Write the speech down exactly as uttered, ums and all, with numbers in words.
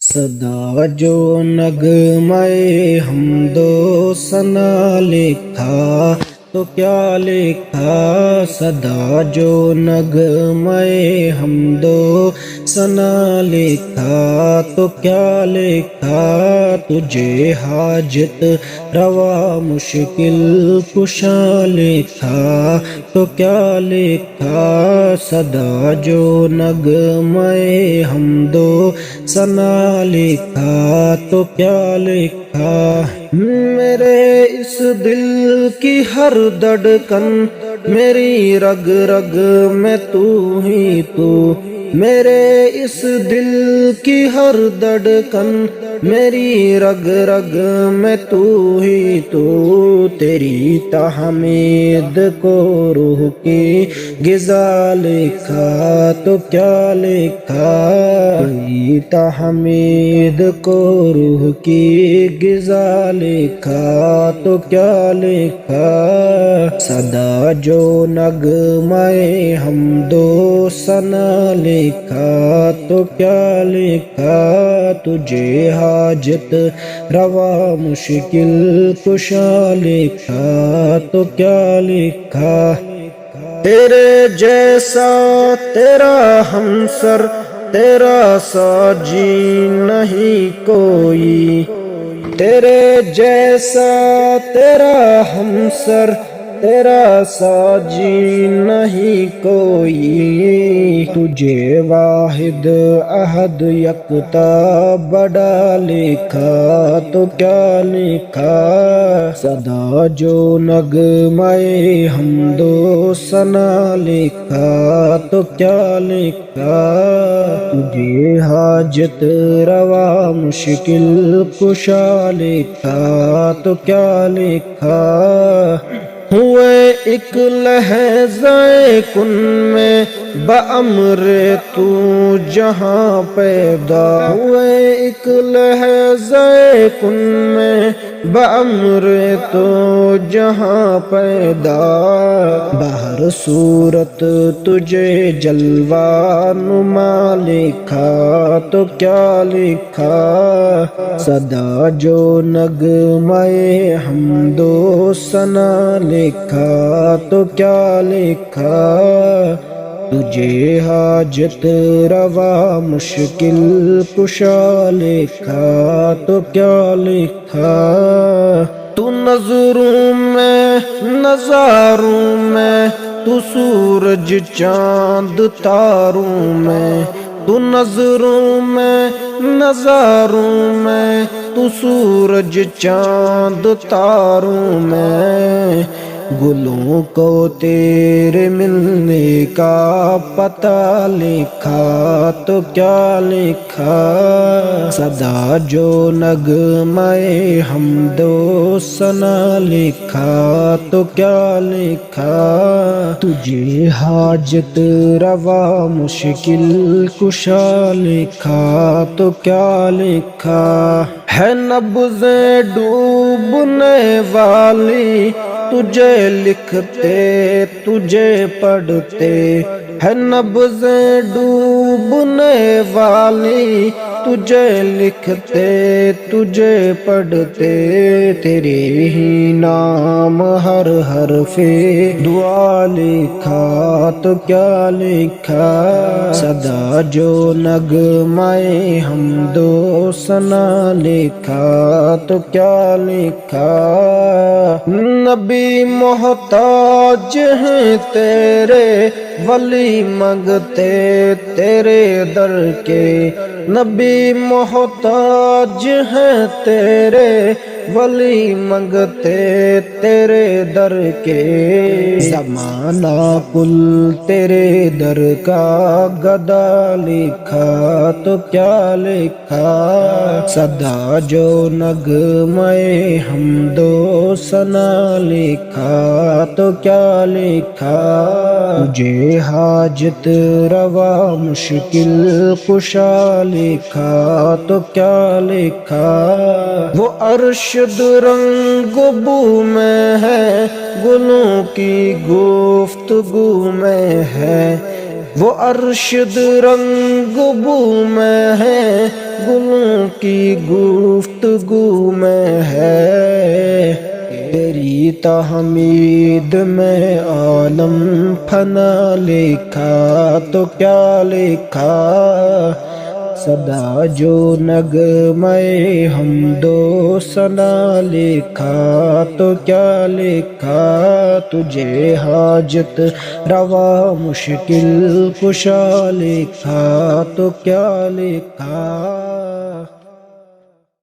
صدا جو نغمہ حمد و ثنا لکھا تو کیا لکھا؟ صدا جو نغمہ حمد و ثنا لکھا تو کیا لکھا؟ تجھے حاجت روا مشکل کشا لکھا تو کیا لکھا؟ صدا جو نغمہ حمد و ثنا لکھا تو کیا لکھا؟ میرے اس دل کی ہر دھڑکن، میری رگ رگ میں تو ہی تو۔ میرے اس دل کی ہر دھڑکن، میری رگ رگ میں تو ہی تو۔ تیری تحمید کو روح کی غذا لکھا تو کیا لکھا؟ تیری تحمید کو روح کی غذا لکھا تو کیا لکھا؟ صدا جو نغمہ حمد و ثنا لکھا تو کیا لکھا؟ تجھے حاجت روا مشکل کشا لکھا تو کیا لکھا؟ تیرے جیسا، تیرا ہمسر، تیرا ساجی نہیں کوئی۔ تیرے جیسا، تیرا ہمسر، تیرا ساجی نہیں کوئی۔ تجھے واحد احد یکتا بڑا لکھا تو کیا لکھا؟ صدا جو نغمہ حمد و ثنا لکھا تو کیا لکھا؟ تجھے حاجت روا مشکل کشا لکھا تو کیا لکھا؟ ہوئے ایک لحظہ کن میں بامر تو جہاں پیدا۔ ہوئے ایک لحظہ کن میں بامر تو جہاں پیدا۔ بہر صورت تجھے جلوہ نما لکھا تو کیا لکھا؟ صدا جو نغمہ حمد و ثنا لکھا تو کیا لکھا؟ تجھے حاجت روا مشکل کشا لکھا تو کیا لکھا؟ تو نظروں میں، نظاروں میں، تو سورج چاند تاروں میں۔ تو نظروں میں، نظاروں میں، تو سورج چاند تاروں میں۔ گلوں کو تیرے ملنے کا پتہ لکھا تو کیا لکھا؟ صدا جو نغمہ حمد و ثنا لکھا تو کیا لکھا؟ تجھے حاجت روا مشکل کشا لکھا تو کیا لکھا؟ ہے نبضیں ڈوبنے والی، تجھے لکھتے، تجھے پڑھتے۔ ہے نبضیں ڈوبنے والی، تجھے لکھتے، تجھے پڑھتے۔ تیرے ہی نام ہر حرف دعا لکھا تو کیا لکھا؟ صدا جو نغمہ حمد و ثنا لکھا تو کیا لکھا؟ نبی محتاج ہیں تیرے، ولی منگتے تیرے در کے۔ نبی محتاج ہیں تیرے، ولی منگتے تیرے در کے۔ زمانہ کل تیرے در کا گدا لکھا تو کیا لکھا؟ صدا جو نغمہ حمد و ثنا لکھا تو کیا لکھا؟ تجھے حاجت روا مشکل کشا لکھا تو کیا لکھا؟ وہ ارشد رنگ و بو میں ہے، گلوں کی گفتگو میں ہے۔ وہ ارشد رنگ و بو میں ہے، گلوں کی گفتگو میں ہے، تیری تحمید میں عالم فنا لکھا تو کیا لکھا، سدا جو نغمہ حمد و ثنا لکھا تو کیا لکھا، تجھے حاجت روا مشکل کشا لکھا تو کیا لکھا۔